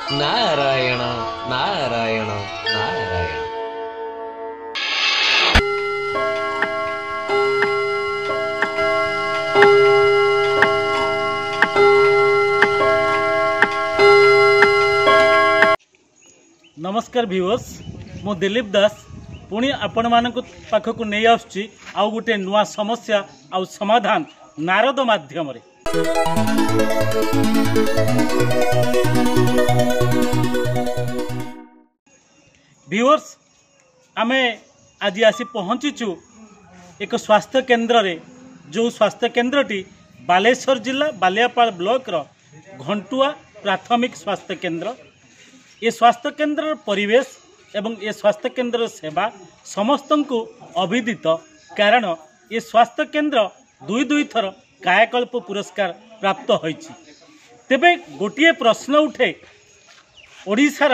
ନାରାୟଣ ନାରାୟଣ ନାରାୟଣ। ନମସ୍କାର ଭିଉଅର୍ସ, ମୁଁ ଦିଲ୍ଲୀପ ଦାସ ପୁଣି ଆପଣମାନଙ୍କ ପାଖକୁ ନେଇ ଆସୁଛି ଆଉ ଗୋଟେ ନୂଆ ସମସ୍ୟା ଆଉ ସମାଧାନ ନାରଦ ମାଧ୍ୟମରେ। ଭିଉଅର୍ସ, ଆମେ ଆଜି ଆସି ପହଞ୍ଚିଛୁ ଏକ ସ୍ୱାସ୍ଥ୍ୟ କେନ୍ଦ୍ରରେ, ଯେଉଁ ସ୍ୱାସ୍ଥ୍ୟ କେନ୍ଦ୍ରଟି ବାଲେଶ୍ୱର ଜିଲ୍ଲା ବାଲିଆପାଳ ବ୍ଲକର ଘଣ୍ଟୁଆ ପ୍ରାଥମିକ ସ୍ୱାସ୍ଥ୍ୟ କେନ୍ଦ୍ର। ଏ ସ୍ୱାସ୍ଥ୍ୟ କେନ୍ଦ୍ରର ପରିବେଶ ଏବଂ ଏ ସ୍ୱାସ୍ଥ୍ୟ କେନ୍ଦ୍ରର ସେବା ସମସ୍ତଙ୍କୁ ଅଭିଦିତ, କାରଣ ଏ ସ୍ୱାସ୍ଥ୍ୟ କେନ୍ଦ୍ର ଦୁଇ ଦୁଇ ଥର କାୟାକଳ୍ପ ପୁରସ୍କାର ପ୍ରାପ୍ତ ହୋଇଛି। ତେବେ ଗୋଟିଏ ପ୍ରଶ୍ନ ଉଠେ, ଓଡ଼ିଶାର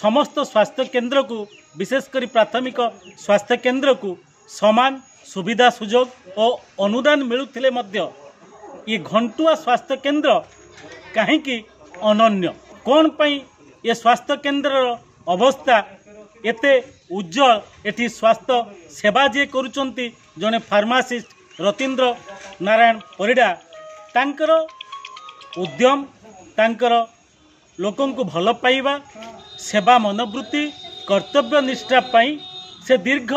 ସମସ୍ତ ସ୍ୱାସ୍ଥ୍ୟ କେନ୍ଦ୍ରକୁ, ବିଶେଷ କରି ପ୍ରାଥମିକ ସ୍ୱାସ୍ଥ୍ୟ କେନ୍ଦ୍ରକୁ ସମାନ ସୁବିଧା ସୁଯୋଗ ଓ ଅନୁଦାନ ମିଳୁଥିଲେ ମଧ୍ୟ ଏ ଘଣ୍ଟୁଆ ସ୍ୱାସ୍ଥ୍ୟ କେନ୍ଦ୍ର କାହିଁକି ଅନନ୍ୟ? କ'ଣ ପାଇଁ ଏ ସ୍ୱାସ୍ଥ୍ୟ କେନ୍ଦ୍ରର ଅବସ୍ଥା ଏତେ ଉଜ୍ଜଳ? ଏଠି ସ୍ୱାସ୍ଥ୍ୟ ସେବା ଯିଏ କରୁଛନ୍ତି ଜଣେ ଫାର୍ମାସିଷ୍ଟ ରତୀନ୍ଦ୍ର ନାରାୟଣ ପରିଡ଼ା, ତାଙ୍କର ଉଦ୍ୟମ, ତାଙ୍କର ଲୋକଙ୍କୁ ଭଲ ପାଇବା, ସେବା ମନୋବୃତ୍ତି, କର୍ତ୍ତବ୍ୟ ନିଷ୍ଠା ପାଇଁ ସେ ଦୀର୍ଘ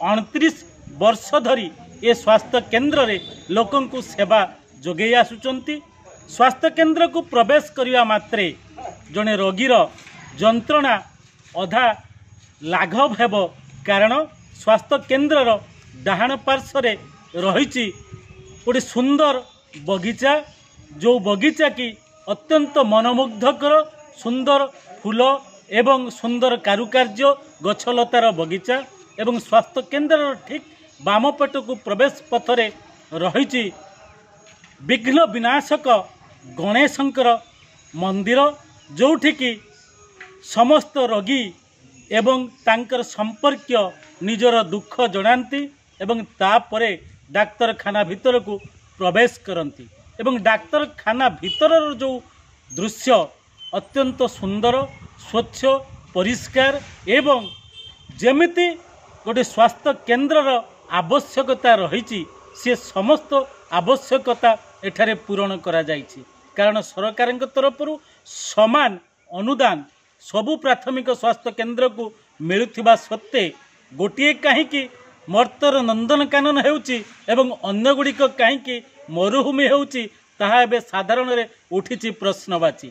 29 ବର୍ଷ ଧରି ଏ ସ୍ୱାସ୍ଥ୍ୟ କେନ୍ଦ୍ରରେ ଲୋକଙ୍କୁ ସେବା ଯୋଗାଇ ଆସୁଛନ୍ତି। ସ୍ୱାସ୍ଥ୍ୟ କେନ୍ଦ୍ରକୁ ପ୍ରବେଶ କରିବା ମାତ୍ରେ ଜଣେ ରୋଗୀର ଯନ୍ତ୍ରଣା ଅଧା ଲାଘବ ହେବ, କାରଣ ସ୍ୱାସ୍ଥ୍ୟ କେନ୍ଦ୍ରର ଡାହାଣ ପାର୍ଶ୍ୱରେ ରହିଛି ଗୋଟେ ସୁନ୍ଦର ବଗିଚା, ଯେଉଁ ବଗିଚା କି ଅତ୍ୟନ୍ତ ମନୋମୁଗ୍ଧକର, ସୁନ୍ଦର ଫୁଲ ଏବଂ ସୁନ୍ଦର କାରୁକାର୍ଯ୍ୟ ଗଛଲତାର ବଗିଚା। ଏବଂ ସ୍ୱାସ୍ଥ୍ୟ କେନ୍ଦ୍ରର ଠିକ୍ ବାମ ପଟକୁ ପ୍ରବେଶ ପଥରେ ରହିଛି ବିଘ୍ନ ବିନାଶକ ଗଣେଶଙ୍କର ମନ୍ଦିର, ଯେଉଁଠିକି ସମସ୍ତ ରୋଗୀ ଏବଂ ତାଙ୍କର ସମ୍ପର୍କୀୟ ନିଜର ଦୁଃଖ ଜଣାନ୍ତି ଏବଂ ତାପରେ ଡାକ୍ତରଖାନା ଭିତରକୁ ପ୍ରବେଶ କରନ୍ତି। ଏବଂ ଡାକ୍ତରଖାନା ଭିତରର ଯେଉଁ ଦୃଶ୍ୟ ଅତ୍ୟନ୍ତ ସୁନ୍ଦର, ସ୍ୱଚ୍ଛ, ପରିଷ୍କାର ଏବଂ ଯେମିତି ଗୋଟେ ସ୍ୱାସ୍ଥ୍ୟ କେନ୍ଦ୍ରର ଆବଶ୍ୟକତା ରହିଛି ସେ ସମସ୍ତ ଆବଶ୍ୟକତା ଏଠାରେ ପୂରଣ କରାଯାଇଛି। କାରଣ ସରକାରଙ୍କ ତରଫରୁ ସମାନ ଅନୁଦାନ ସବୁ ପ୍ରାଥମିକ ସ୍ୱାସ୍ଥ୍ୟ କେନ୍ଦ୍ରକୁ ମିଳୁଥିବା ସତ୍ତ୍ୱେ ଗୋଟିଏ କାହିଁକି ମର୍ତ୍ତର ନନ୍ଦନକାନନ ହେଉଛି ଏବଂ ଅନ୍ୟଗୁଡ଼ିକ କାହିଁକି ମରୁଭୂମି ହେଉଛି, ତାହା ଏବେ ସାଧାରଣରେ ଉଠିଛି ପ୍ରଶ୍ନବାଚୀ।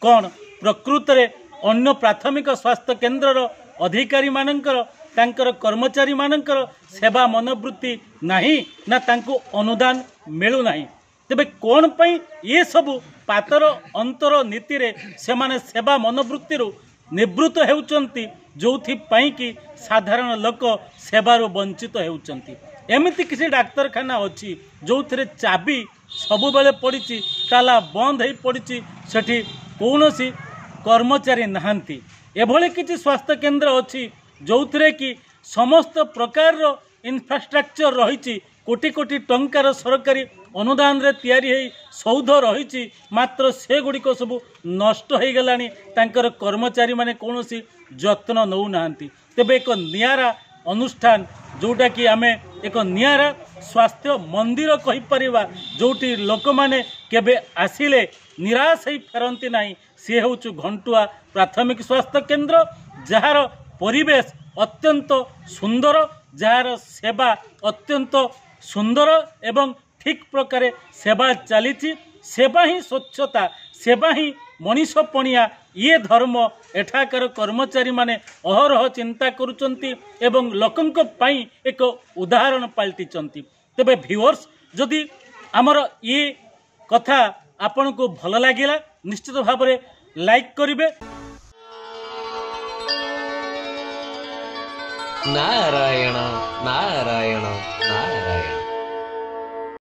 କ'ଣ ପ୍ରକୃତରେ ଅନ୍ୟ ପ୍ରାଥମିକ ସ୍ୱାସ୍ଥ୍ୟ କେନ୍ଦ୍ରର ଅଧିକାରୀମାନଙ୍କର, ତାଙ୍କର କର୍ମଚାରୀମାନଙ୍କର ସେବା ମନୋବୃତ୍ତି ନାହିଁ ନା ତାଙ୍କୁ ଅନୁଦାନ ମିଳୁନାହିଁ? ତେବେ କ'ଣ ପାଇଁ ଏସବୁ ପାତର ଅନ୍ତର ନୀତିରେ ସେମାନେ ସେବା ମନୋବୃତ୍ତିରୁ ନିବୃତ୍ତ ହେଉଛନ୍ତି, ଯେଉଁଥିପାଇଁ କି ସାଧାରଣ ଲୋକ ସେବାରୁ ବଞ୍ଚିତ ହେଉଛନ୍ତି? ଏମିତି କିଛି ଡାକ୍ତରଖାନା ଅଛି ଯେଉଁଥିରେ ଚାବି ସବୁବେଳେ ପଡ଼ିଛି, ତାଲା ବନ୍ଦ ହେଇ ପଡ଼ିଛି, ସେଠି କୌଣସି କର୍ମଚାରୀ ନାହାନ୍ତି। ଏଭଳି କିଛି ସ୍ୱାସ୍ଥ୍ୟ କେନ୍ଦ୍ର ଅଛି ଯେଉଁଥିରେ କି ସମସ୍ତ ପ୍ରକାରର ଇନଫ୍ରାଷ୍ଟ୍ରକ୍ଚର ରହିଛି, କୋଟି କୋଟି ଟଙ୍କାର ସରକାରୀ ଅନୁଦାନରେ ତିଆରି ହେଇ ସୌଧ ରହିଛି, ମାତ୍ର ସେଗୁଡ଼ିକ ସବୁ ନଷ୍ଟ ହୋଇଗଲାଣି, ତାଙ୍କର କର୍ମଚାରୀମାନେ କୌଣସି ଯତ୍ନ ନେଉନାହାନ୍ତି। ତେବେ ଏକ ନିଆରା ଅନୁଷ୍ଠାନ, ଯେଉଁଟାକି ଆମେ ଏକ ନିଆରା ସ୍ୱାସ୍ଥ୍ୟ ମନ୍ଦିର କହିପାରିବା, ଯେଉଁଠି ଲୋକମାନେ କେବେ ଆସିଲେ ନିରାଶ ହେଇ ଫେରନ୍ତି ନାହିଁ, ସିଏ ହେଉଛି ଘଣ୍ଟୁଆ ପ୍ରାଥମିକ ସ୍ୱାସ୍ଥ୍ୟ କେନ୍ଦ୍ର, ଯାହାର ପରିବେଶ ଅତ୍ୟନ୍ତ ସୁନ୍ଦର, ଯାହାର ସେବା ଅତ୍ୟନ୍ତ ସୁନ୍ଦର ଏବଂ ଠିକ୍ ପ୍ରକାରେ ସେବା ଚାଲିଛି। ସେବା ହିଁ ସ୍ୱଚ୍ଛତା, ସେବା ହିଁ ମଣିଷ ପଣିଆ, ଇଏ ଧର୍ମ ଏଠାକାର କର୍ମଚାରୀମାନେ ଅହରହ ଚିନ୍ତା କରୁଛନ୍ତି ଏବଂ ଲୋକଙ୍କ ପାଇଁ ଏକ ଉଦାହରଣ ପାଲଟିଛନ୍ତି। ତେବେ ଭିଉଅର୍ସ, ଯଦି ଆମର ଇଏ କଥା ଆପଣଙ୍କୁ ଭଲ ଲାଗିଲା, ନିଶ୍ଚିତ ଭାବରେ ଲାଇକ୍ କରିବେ। ନାରାୟଣ ନାରାୟଣ ନାରାୟଣ।